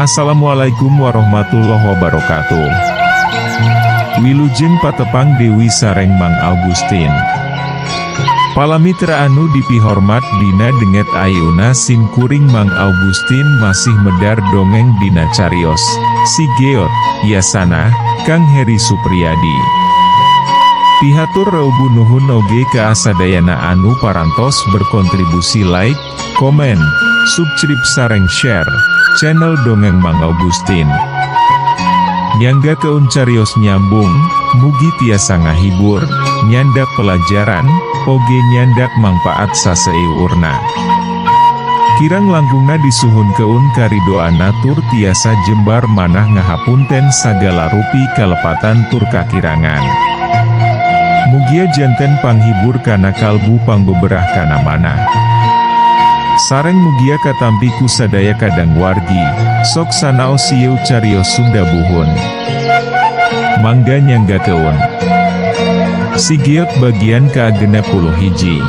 Assalamualaikum warahmatullahi wabarakatuh. Wilujeng patepang Dewi sareng Mang Augustin. Palamitra anu dipihormat dina dinten ayeuna sim kuring Mang Augustin masih medar dongeng dina carios, Si Geot, Yasana, Kang Heri Supriyadi. Pihatur reubu nuhun oge ka sadayana anu parantos berkontribusi like, komen, subscribe sareng share, channel Dongeng Mang Augustin. Nyanggakeun carios nyambung, mugi tiasa ngahibur, nyandak pelajaran, oge nyandak mangpaat saseueurna. Kirang langkungna disuhunkeun karidoan tur tiasa jembar manah ngahapunten sagala rupi kalepatan tur kakirangan. Mugia janten panghibur kana kalbu pangbeberah kana manah. Sareng mugia katampi ku sadaya kadang wargi, sok sanaos ieu carios Sunda buhun. Mangga nyanggakeun. Si Geot bagian ka-61.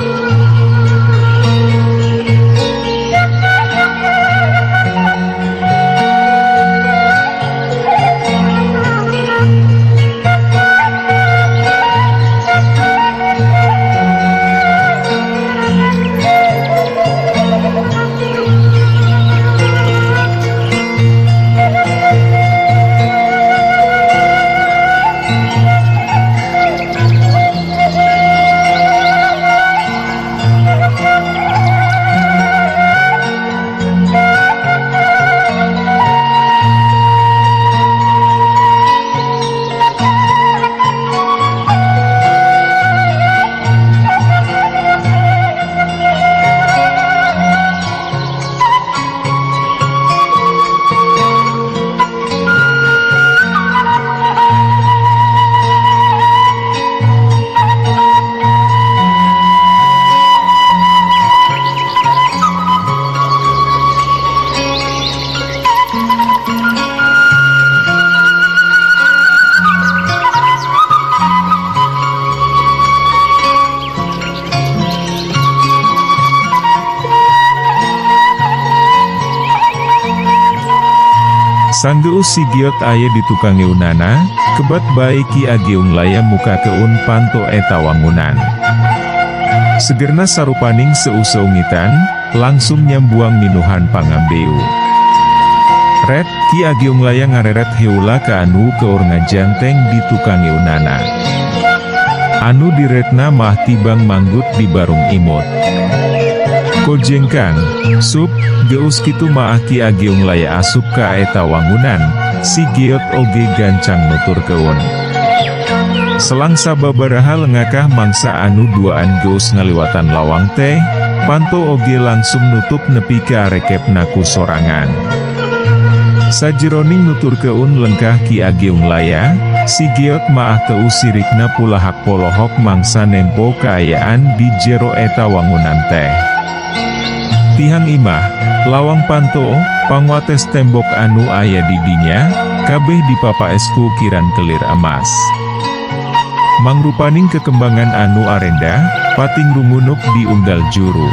Sanggeus si Geot aya di tukang eunana, kebat bae Ki Ageung Laya mukakeun panto eta wangunan. Segerna sarupaning seu-seungitan, langsung nyambuang minuhan pangambeu. Ret, Ki Ageung Laya ngareret heula ka anu keur ngajanteng di tukang eunana. Anu diretna mah tibang manggut di barung imut. Kojengkang, sup, geus kitu maah Ki Ageung Laya asup ka eta wangunan, si Geot oge gancang nuturkeun. Selang sababaraha lengakah mangsa anu duaan geus ngaliwatan lawang teh, panto oge langsung nutup nepi ka arekepna ku sorangan. Sajeroning nuturkeun lengkah Ki Ageung Laya, si Geot maah teu sirikna pulahak polohok mangsa nempo kaayaan di jero eta wangunan teh. Tihang imah, lawang panto, pangwates tembok anu aya di dinya, kabeh dipapaes ku ukiran kelir emas. Mangrupaning kekembangan anu arendah, pating rumunuk di unggal juru.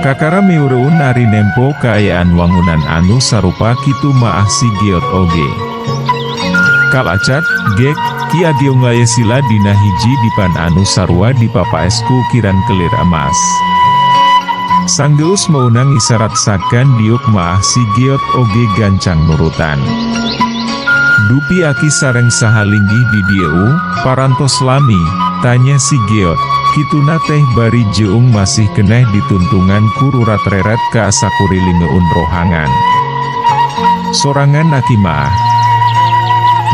Kakara meureun ari nempo kaayaan wangunan anu sarupa kitu maah si Geot oge. Kalacat, gek, Ki Ageung Laya sila dina hiji dipan anu sarua dipapaes ku ukiran kelir emas. Sanggeus meunang isarat sakan diuk maah si Geot oge gancang nurutan. Dupi aki sareng saha linggih di dieu, parantos lami, tanya si Geot, kituna teh bari jeung masih keneh dituntungan ku rurat-reret ka sakurilingeun rohangan. Sorangan aki maah.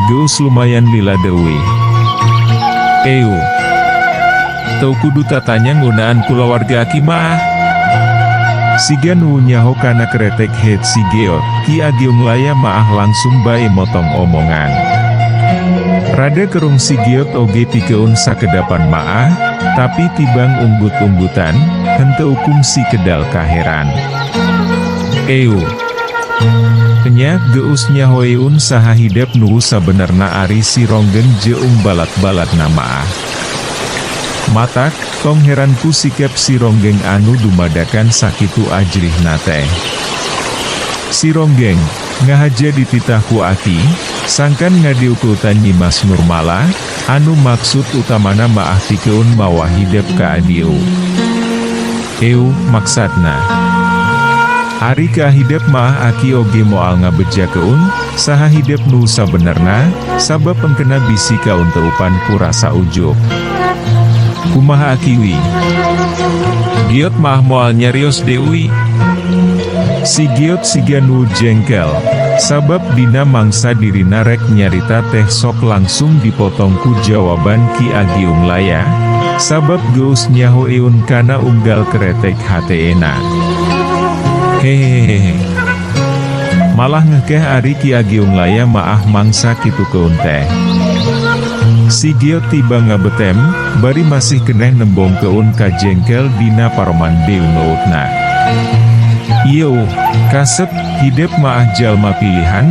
Geus lumayan lila deui. Eu. Teu kudu tatanya ngeunaan kulawarga aki maah. Siga nu nyaho kana kretek head si Geot, Ki Ageung Laya maah langsung bae motong omongan. Rada kerung si Geot oge pikeun sakedapan maah, tapi tibang unggut-unggutan, henteu kungsi kedal kaheran. Eu. Enya, geus nyahoeun saha hidep nu sabenerna ari si Ronggeng jeung balat-balat maah. Matak, tong heran ku sikep si Ronggeng anu dumadakan sakitu ajrihna teh. Si Ronggeng, Ngahaja dititah ku Aki, sangkan ngadiukultan Nyimas Nurmala, anu maksud utamana maah pikeun mawa hidep ka adieu. Eu, maksatna. Ari ka hidep maah Aki oge moal ngabejakeun, saha hidep nu sabenerna, sabab engkena bisi kaunteupan ku rasa ujub. Kumaha Aki wi? Giot maah moal nyarios deui. Si Giot siga nu jengkel, sabab dina mangsa dirina rek nyarita teh sok langsung dipotong ku jawaban Ki Agiung Laya, sabab geus nyaho eun kana unggal keretek hatena. Hehehehe. Malah ngekeh ari Ki Agiung Laya maah mangsa kitukeun teh. Si Giot tiba ngabetem, bari masih keneh nembongkeun kajengkel dina paroman deungeutna. Ieu, kasep, hidep maah jalma pilihan,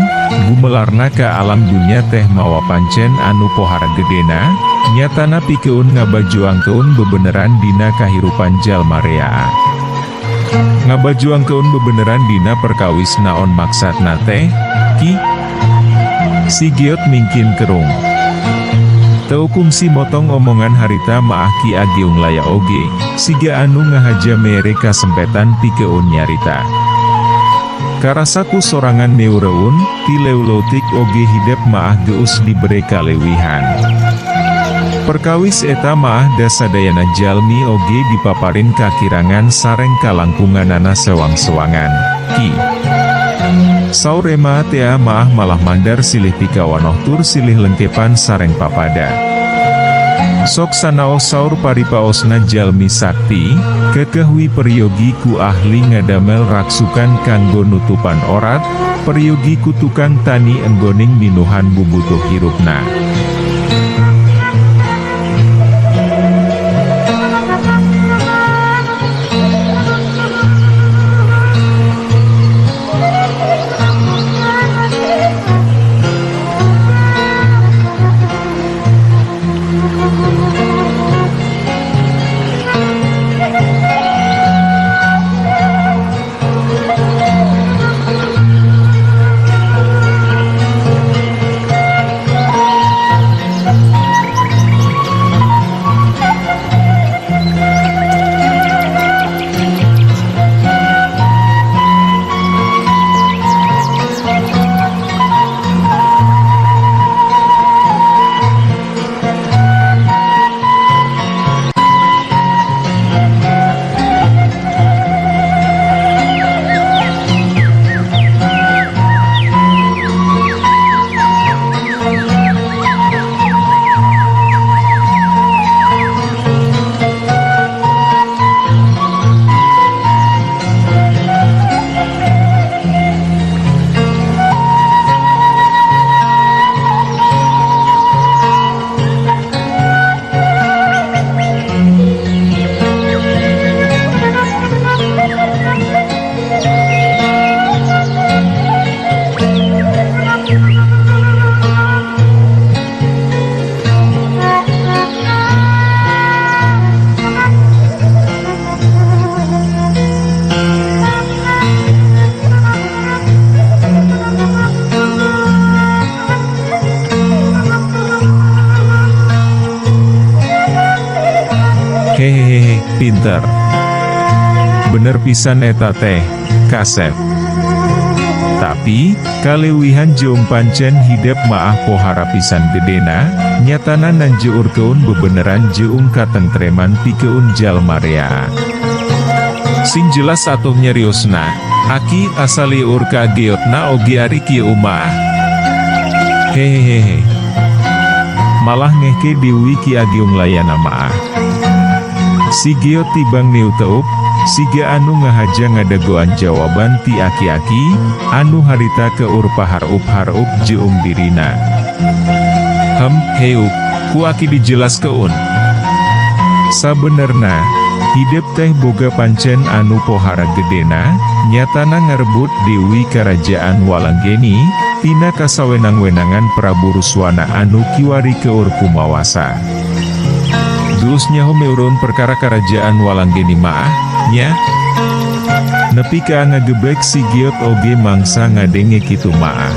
gumelarna ka alam dunya teh mawa pancen anu pohara gedena, nyatana pikeun ngabajuangkeun bebeneran dina kahirupan jalma rea. Ngabajuangkeun bebeneran dina perkawis naon maksatna teh, Ki? Si Giot mingkin kerung. Teu kungsi motong omongan harita maah Ki Agiung Laya oge, siga anu ngahaja mere kasempetan pikeun nyarita. Karasa ku sorangan meureun, ti leutik oge hidep maah geus dibere kalewihan. Perkawis eta maah da sadayana jalmi oge dipaparin kakirangan sareng kalangkunganana sewang-sewangan, Ki. Saur ema tea maah malah mandar silih pikawanoh tur silih lengkepan sareng papada. Sok sanaos saur paripaosna jalmi sakti, kekeh wi peryogi ku ahli ngadamel raksukan kanggo nutupan orat, peryogi ku tukang tani enggoning minuhan bubutuh hirupna. Hehehe, pinter. Bener pisan eta teh, kasep. Tapi, kalewihan jeung pancen hidep maah pohara pisan gedena, nyatana nanjeurkeun bebeneran jeung katentreman pikeun jalma rea. Sing jelas atuh nyeriosna, Aki asa lieur ka geotna oge ari kieu mah. Hehehehe. Malah ngehke deui Ki Agiung Layana maah. Si Geot tibang neuteup, siga anu ngahaja ngadagoan jawaban ti aki-aki, anu harita keur paharup-harup jeung dirina. Hem, heuk, ku aki dijelaskeun. Sabenerna, hidep teh boga pancen anu pohara gedena, nyatana ngarebut Dewi Karajaan Walanggeni, tina kasawenang-wenangan Prabu Ruswana anu kiwari keur kumawasa. Geus nyaho meureun perkara Karajaan Walanggeni maah, nya? Nepi ka ngagebrek si Geot oge mangsa ngadenge kitu maah.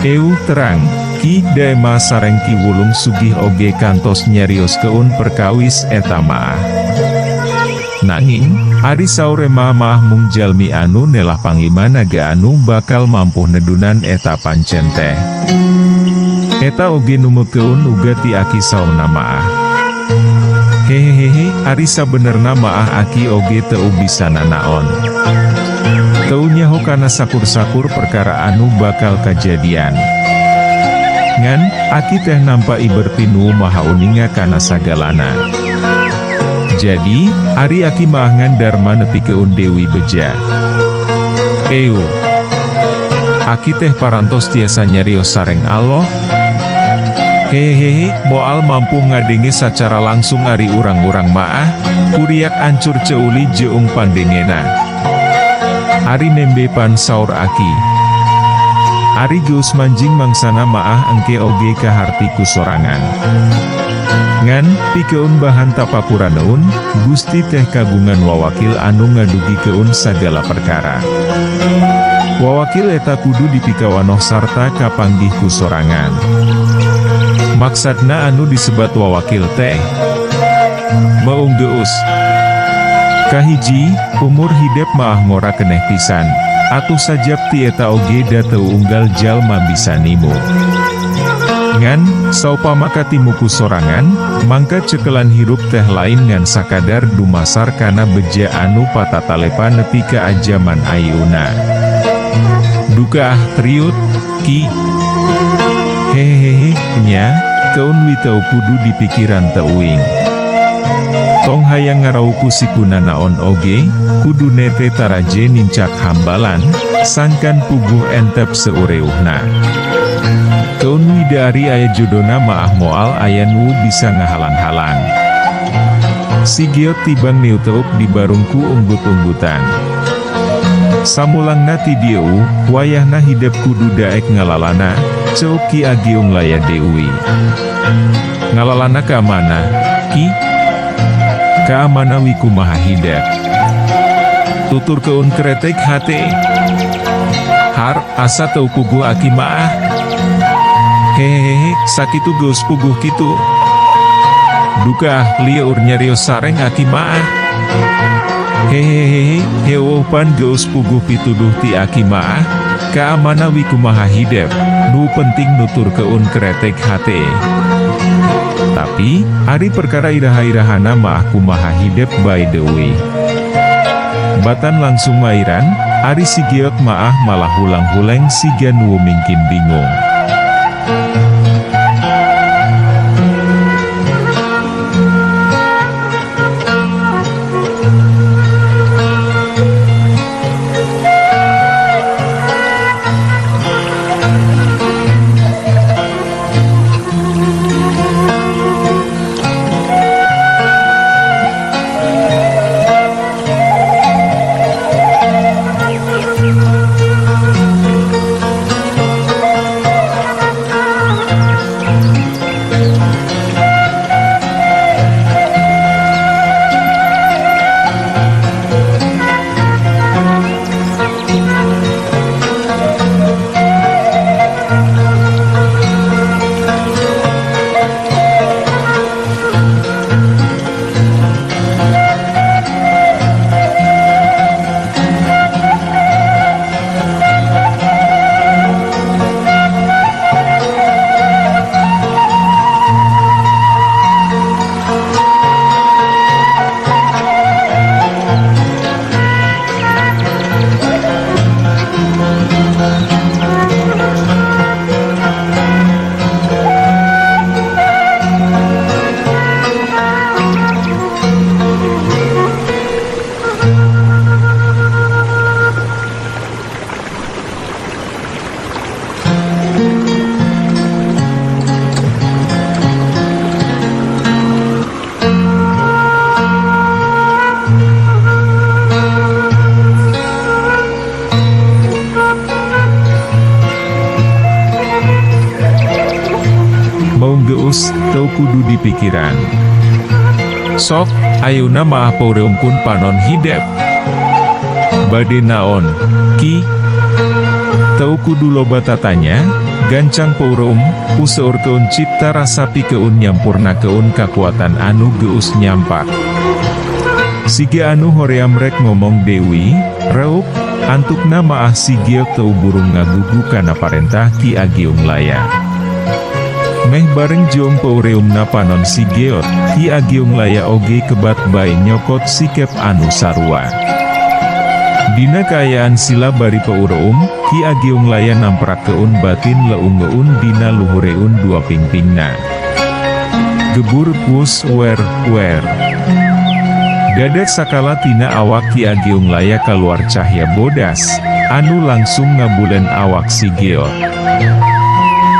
Euweuh terang, Ki Daema sareng Ki Wulung Sugih oge kantos nyarioskeun perkawis eta maah. Nanging, ari saur Ema maah mung jalmi anu nelah panglima naga anu bakal mampuh nedunan eta pancen teh. Eta oge nu meukeun uga ti aki saurna maah. Hehehehe, ari sabenerna maah aki oge teu bisa nanaon. Teu nyaho kana sakur-sakur perkara anu bakal kajadian. Ngan, aki teh nampa iber ti Nu Maha Uninga kana sagalana. Jadi, ari aki maah ngan darma nepikeun Dewi Beja. Euweuh. Aki teh parantos tiasa nyarios sareng Allah? Hehehe, moal mampu ngadenge sacara langsung ari urang-urang maah, kuriak ancur ceuli jeung pandengena. Ari nembe pan saur aki. Ari geus manjing mangsana maah engke oge kaharti ku sorangan. Ngan, pikeun bahan tapakuraneun, Gusti teh kagungan wawakil anu ngadugikeun sagala perkara. Wawakil eta kudu dipikawanoh sarta kapanggih ku sorangan. Maksudna anu disebat wawakil teh. Maung geus. Kahiji, umur hidep maah ngora keneh pisan. Atuh sajab ti eta oge da teu unggal jalma bisa nimu. Ngan, saupama katimu ku sorangan, mangka cekelan hirup teh lain ngan sakadar dumasar kana beja anu patatalepa nepi ka ajaman ayeuna. Duka ah triut, ki. Hehehe, nya, keun wi teu kudu dipikiran teuing. Tong hayang ngarauku sikuna naon oge, kudu nete taraje nincak hambalan, sangkan puguh entep seureuhna. Keun wi da ari aya jodona maah moal aya nu bisa ngahalang-halang. Si Geot tibang niuteuk di barungku unggut-unggutan. Samulangna ti dieu, wayahna hidep kudu daek ngalalana, ceuk Ki Ageung Laya Dewi. Ngalalana ka mana, Ki? Ka mana wi kumaha hidep? Tuturkeun kretek hate. Har, asa teu puguh aki maah. Hehehe, sakitu geus puguh kitu. Duka ah, lieur nyarios sareng aki maah. Hehehehe, heueuh pan geus puguh pituduh ti aki maah, ka mana wi kumaha hidep, nu penting nuturkeun kretek hate. Tapi, ari perkara iraha-irahana maah kumaha hidep by the way. Batan langsung mairan, ari si Geot maah malah hulang-huleng siga nu mingkin bingung. Maung geus, teu kudu dipikiran. Sok, ayeuna maah paureumkeun panon hidep. Bade naon, Ki? Teu kudu loba tatanya, gancang peureum, useurkeun cipta rasa pikeun nyampurnakeun kakuatan anu geus nyampak. Siga anu hoream rek ngomong deui, reup, antukna maah si Geot teu buru ngagugu kana parentah Ki Ageung Laya. Meh bareng jeung peureumna panon si Geot, Ki Ageung Laya oge kebat bae nyokot sikep anu sarua. Dina kaayaan sila bari peureum, Ki Ageung Laya namprakeun batin leungeun dina luhureun dua pingpingna. Gebur pus wer wer. Dadak sakala tina awak Ki Ageung Laya kaluar cahya bodas, anu langsung ngabulen awak si Geot.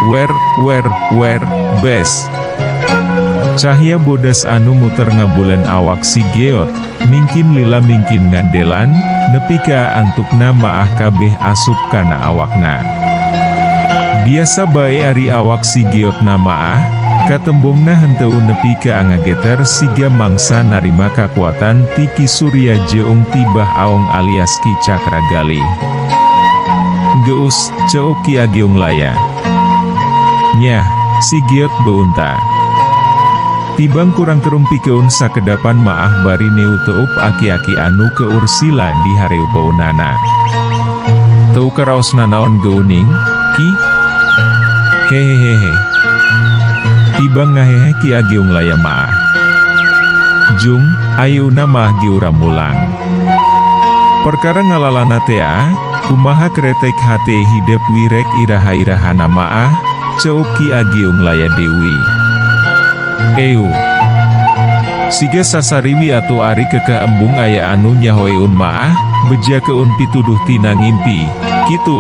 Wer wer wer bes. Cahya bodas anu muter ngabulen awak si Geot, mingkin lila mingkin ngandelan, nepi ka antukna maah kabeh asup kana awakna. Biasa bae ari awak si Geotna maah, katembongna henteu nepi ka angageter siga mangsa narima kakuatan ti Ki Surya jeung Tibah Aong alias Ki Cakra Galih. "Geus," ceuk Ki Ageung Laya. "Nyah," si Geot beunta. Tibang kurang kerum pikeun sakedapan maah bari neuteup aki-aki anu keur sila di hareupeunana. "Teu karaos nanaon geuning, Ki? Hehehehe." Tibang ngahehe Ki Ageung Laya maah. "Jung, ayeuna mah giura mulang. Perkara ngalalana tea, kumaha kretek hate hidep wirek iraha-irahana maah," ceuk Ki Ageung Laya deui. "Eu. Siga sasariwi atuh ari kekeh embung aya anu nyahoeun maah, bejakeun pituduh tina ngimpi, kitu."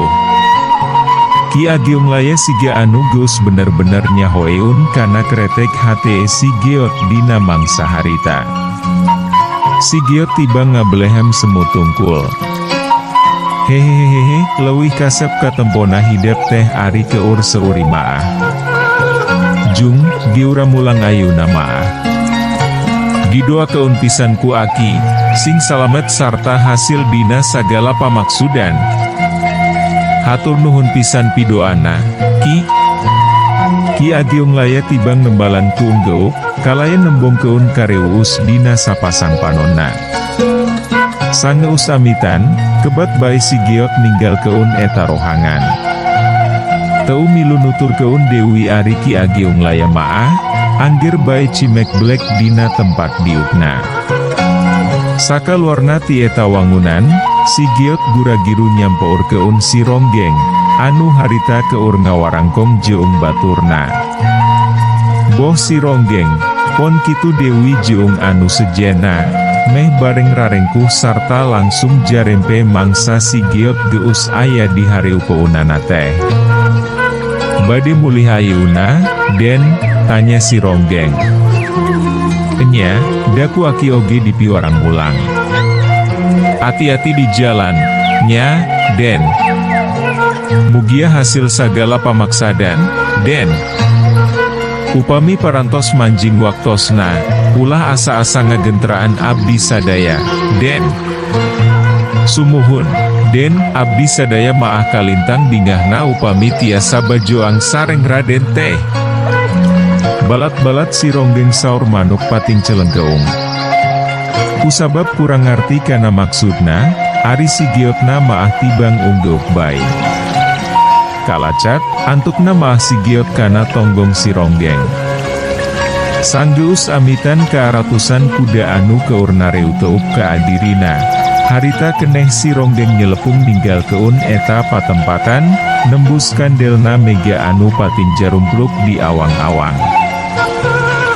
Ki Ageung Laya siga anu geus bener-bener nyahoeun kana kretek hate si Geot dina mangsa harita. Si Geot tibang ngabelehem semu tungkul. "Hehehehe, leuwih kasep katempona hidep teh ari keur seuri maah. Jung, giura mulang ayeuna maah. Didoakeun pisan ku Aki, sing salamet sarta hasil dina sagala pamaksudan." "Hatur nuhun pisan pidoana, Ki." Ki Ageung Laya tibang nembalan ku unggeuk, kalayan nembongkeun kareuus dina sapasang panonna. Sangeus amitan, kebat bae si Geot ninggalkeun eta rohangan. Teu milu nuturkeun deui ari Ki Ageung Laya maah, angger bae cimek blek dina tempat diukna. Sakaluarna ti eta wangunan, si Geot gura-giru nyampeurkeun si Ronggeng, anu harita keur ngawarangkong jeung baturna. "Boh si Ronggeng, pon kitu deui jeung anu sejenna," meh bareng rarengkuh sarta langsung jarempe mangsa si Geot geus aya di hareupeunana teh. "Bade mulih ayeuna, Den?" tanya si Ronggeng. "Enya, da ku Aki oge dipiwarang mulang. Hati-hati di jalan, nya, Den. Mugia hasil sagala pamaksadan, Den. Upami parantos manjing waktosna, ulah asa-asa ngagentraan abdi sadaya, Den." "Sumuhun, Den, abdi sadaya maah kalintang bingahna upami tiasa bajoang sareng Raden teh." Balat-balat si Ronggeng saur manuk pating celengkeung. Kusabab kurang ngarti kana maksudna, ari si Geotna maah tibang unggeuk bae. Kalacak, antukna maah si Geot kana tonggong si Ronggeng. Sanggeus amitan ka ratusan kuda anu keur nareuteup ka adirina, harita keneh si Ronggeng nyelepung ninggalkeun eta patempatan, nembus kandelna mega anu pating jarumpluk di awang-awang.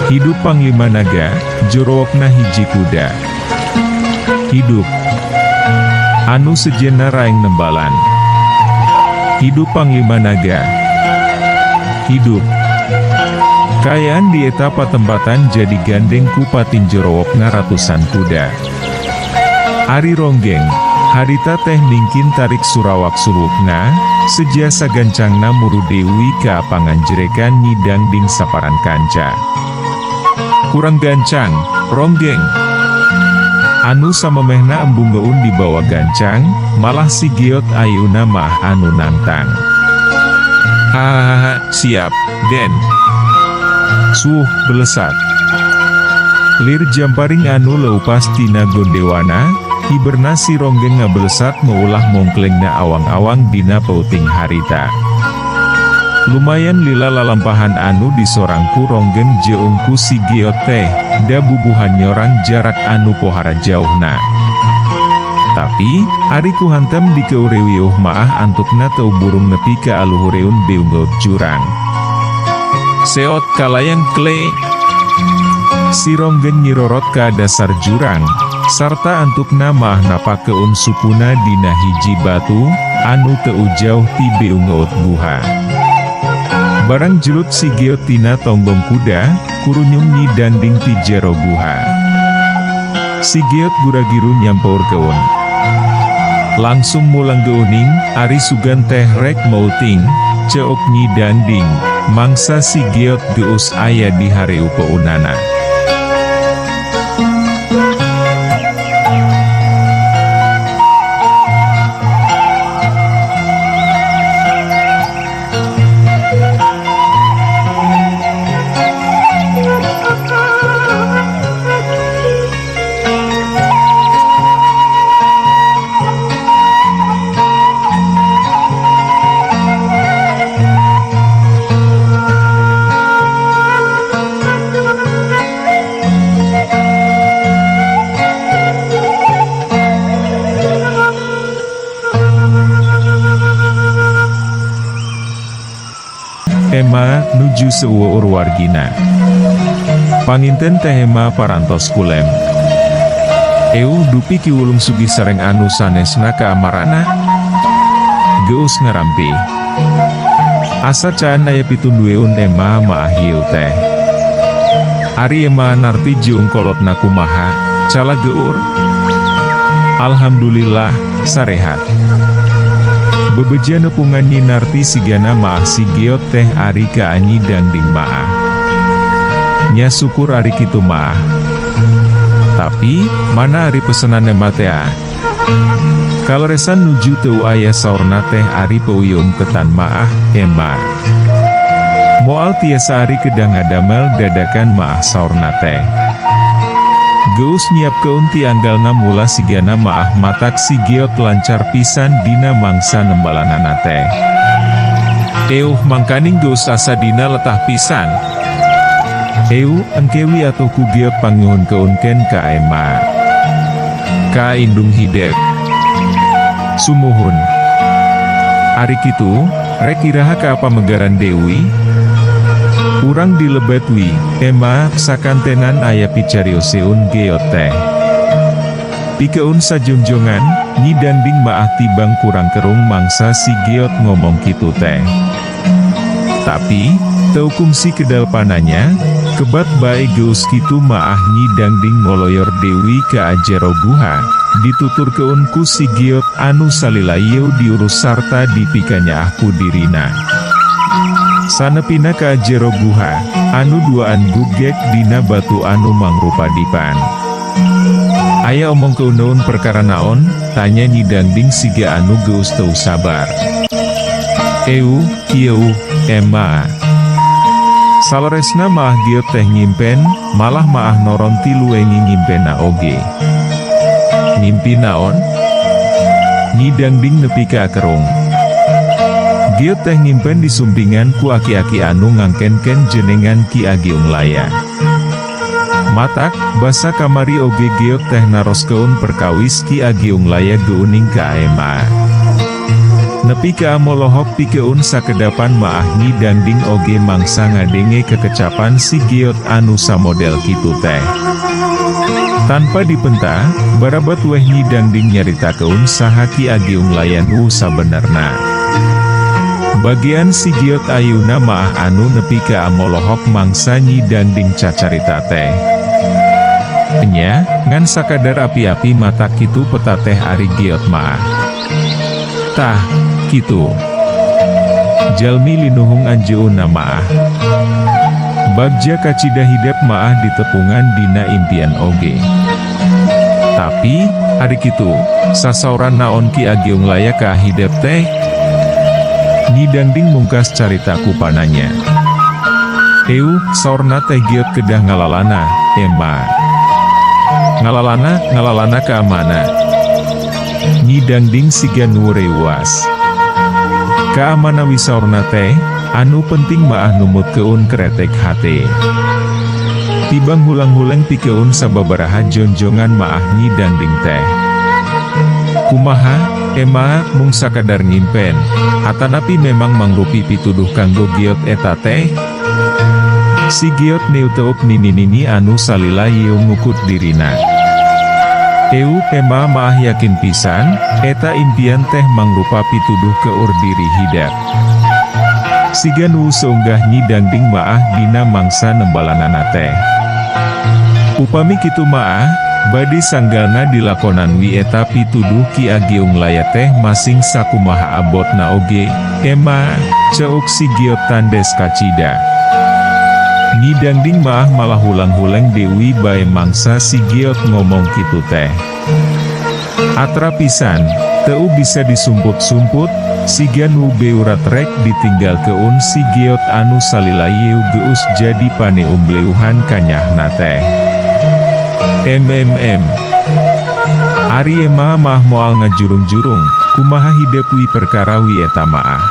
"Hidup Panglima Naga," jorowokna hiji kuda. "Hidup." Anu sejenna raeng nembalan. "Hidup Panglima Naga. Hidup." Kaayaan di eta patempatan jadi gandeng ku patinjorowokna ratusan kuda. Ari Ronggeng, harita teh mingkin tarik surawak sulukna, seja sagancangna muru deui ka panganjrekan Nyi Dangding saparan kanca. "Kurang gancang, Ronggeng. Anu samemehna embung geun dibawa gancang, malah si Geot ayeuna maah anu nangtang. Hahaha, siap, Den. Suh, belesat. Lir jamparing anu leupas tina Gondewana, hiberna si ronggeng ngabelesat meulah mongklengna awang-awang dina peuting harita. Lumayan lila lalampahan anu disorang ku ronggeng jeung ku si Geot teh, da bubuhan nyorang jarak anu pohara jauhna. Tapi, ari ku hantem dikeureuwiuh maah antukna teu burung nepi ka aluhureun beungeut jurang. Seot kalayang kle. Si ronggeng nyirorot ka dasar jurang, sarta antukna maah napakeun sukuna dina hiji batu, anu teu jauh ti beungeut guha. Barang jelut si Geot tina tonggong kuda, kurunyung Nyi Danding ti jero guha. Si Geot gura-giru nyampeurkeun. Langsung mulang geuning, ari sugan teh rek meuting, ceuk Nyi Danding, mangsa si Geot geus aya di hareupeunana. Ema, nuju seueur wargina. Panginten teh Ema parantos kulem. Eu dupi Ki Wulung sugih sareng anu sanesna kaamarana? Geus ngarampih. Asa can aya pitundueun Ema maah ieu teh. Ari Ema narti jeung kolotna kumaha, cala geur? Alhamdulillah, sarehat. Bebeja nepungan Nyi Narti sigana maah si Geot teh ari ka Nyi Danding maah. Nya syukur ari kitu maah. Tapi, mana ari pesenan Ema teh ah? Kaleresan nuju teu aya saurna teh ari peuyeum ketan maah, Ema. Moal tiasa ari kedah ngadamel dadakan maah saurna teh. Geus nyiapkeun ti anggalna mula sigana maah matak si Geot lancar pisan dina mangsa nembalanana teh. Euh mangkaning geus asa dina letah pisan. Eu, engke wi atuh ku Geot pangnyuhunkeun ken ka Ema. Ka indung hidep. Sumuhun. Ari kitu, rek iraha ka pamegaran deui? Urang dilebet wi, Ema, sakantenan aya picarioseun Geot teh. Pikeun sajongjongan, Nyi Danding maah tibang kurang kerung mangsa si Geot ngomong kitu teh. Tapi, teu kungsi kedal pananya, kebat bae geus kitu maah Nyi Danding ngoloyor deui ka ajero guha, dituturkeun ku si Geot anu salila ieu diurus sarta dipikanyaah ku dirina. Sanepina ka jero guha, anu duaan gugek dina batu anu mangrupa dipan. Aya omong keuneun perkara naon? Tanya Nyi Danding siga anu geus teu sabar. Eu, kieu, Ema. Saleresna maah Geot teh ngimpen, malah maah noron ti luengi ngimpenna oge. Ngimpi naon? Nyi Danding nepi ka kerung. Geot teh ngimpen disumpingan ku aki-aki anu ngangkenken jenengan Ki Ageung Laya. Matak, basa kamari oge Geot teh naroskeun perkawis Ki Ageung Laya geuning ka Ema. Nepi ka molohok pikeun sakedapan maah Nyi Danding oge mangsa ngadenge kekecapan si Geot anu samodel kitu teh. Tanpa dipenta, barabat weh Nyi Danding nyaritakeun saha Ki Ageung Laya nu sabenerna. Bagian si Geot ayeuna maah anu nepi ka molohok mangsa Nyi Danding cacarita teh. Enya, ngan sakadar api-api mata kitu peta teh ari Geot maah. Tah, kitu. Jalmi linuhung anjeunna maah. Bagja kacida hidep maah ditepungan dina impian oge. Tapi, ari kitu, sasauran naon Ki Ageung Laya ka hidep teh? Nyi Dangding mungkas carita ku pananya. Eu, saurna teh Geot kedah ngalalana, Ema. Ngalalana, ngalalana ka mana? Nyi Dangding siga nu reuwas. Ka mana wi saurna teh, anu penting maah numutkeun kretek hate. Tibang hulang-huleng pikeun sababaraha jonjongan maah Nyi Dangding teh. Kumaha, Ema, mung sakadar ngimpen, atanapi memang mangrupi pituduh kanggo Geot eta teh? Si Geot neuteup nini-nini anu salila yeu ngukut dirina. Eu, Ema maah yakin pisan, eta impian teh mangrupa pituduh keur diri hidep. Siga nu seunggah Nyi Dangding maah dina mangsa nembalanana teh. Upami kitu maah, bade sanggalna dilakonan wi eta pituduh Ki Ageung Laya teh masing sakumaha abotna oge, Ema, ceuk si Geot tandes kacida. Nyi Dangding maah malah hulang-huleng deui bae mangsa si Geot ngomong kitu teh. Atra pisan, teu bisa disumput-sumput, siga nu beurat rek ditinggalkeun si Geot anu salila yeu geus jadi paneumbleuhan kanyahna teh. MMM. Ari Ema mah moal ngajurung-jurung, kumaha hidep wi perkara wi eta maah.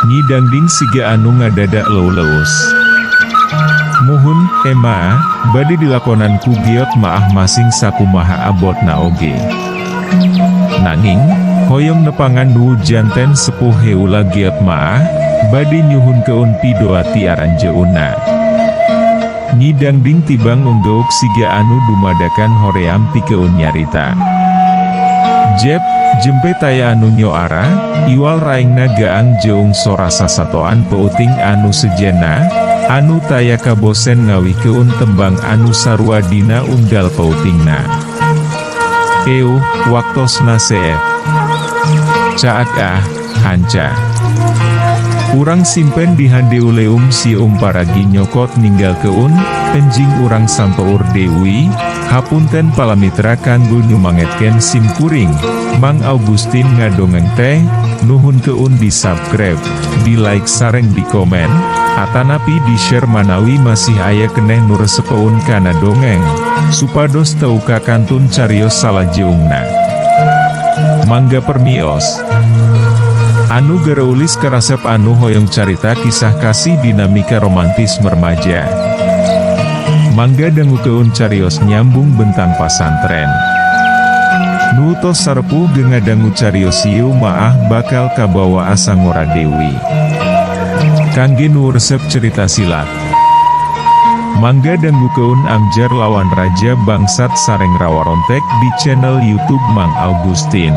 Nyi Dangding siga anu ngadadak leuleus. Muhun, Ema, bade dilakonan ku Geot maah masing sakumaha abotna oge. Nanging, hoyong nepangan nu janten sepuh heula Geot maah, bade nyuhunkeun pidoa ti aranjeunna. Nyi Dangding tibang unggeuk siga anu dumadakan hoream pikeun nyarita. Jep, jempe taya anu nyoara, iwal raengna gaang jeung sora sasatoan peuting anu sejenna, anu taya kabosen ngawihkeun tembang anu sarua dina unggal peutingna. Euh, waktosna seep. Caak ah, hanca. Urang simpen di handeuleum sium paragi nyokot ninggalkeun, enjing urang sampeur deui, hapunten palamitra kanggo nyumangetkeun simkuring, Mang Augustin ngadongeng teh, nuhunkeun di subscribe, di like sareng di komen, atanapi di share manawi masih aya keneh nu resepeun kana dongeng, supados teu kakantun carios salajeungna. Mangga permios. Anu gareulis karasep anu hoyong carita kisah kasih dinamika romantis remaja. Mangga dangukeun carios nyambung bentang pasantren. Nu tos sarepuh ge ngadangu carios ieu maah bakal kabawa asa ngora deui. Kangge nu resep cerita silat. Mangga dangukeun Amjar lawan Raja Bangsat sareng Rawarontek di channel YouTube Mang Augustin.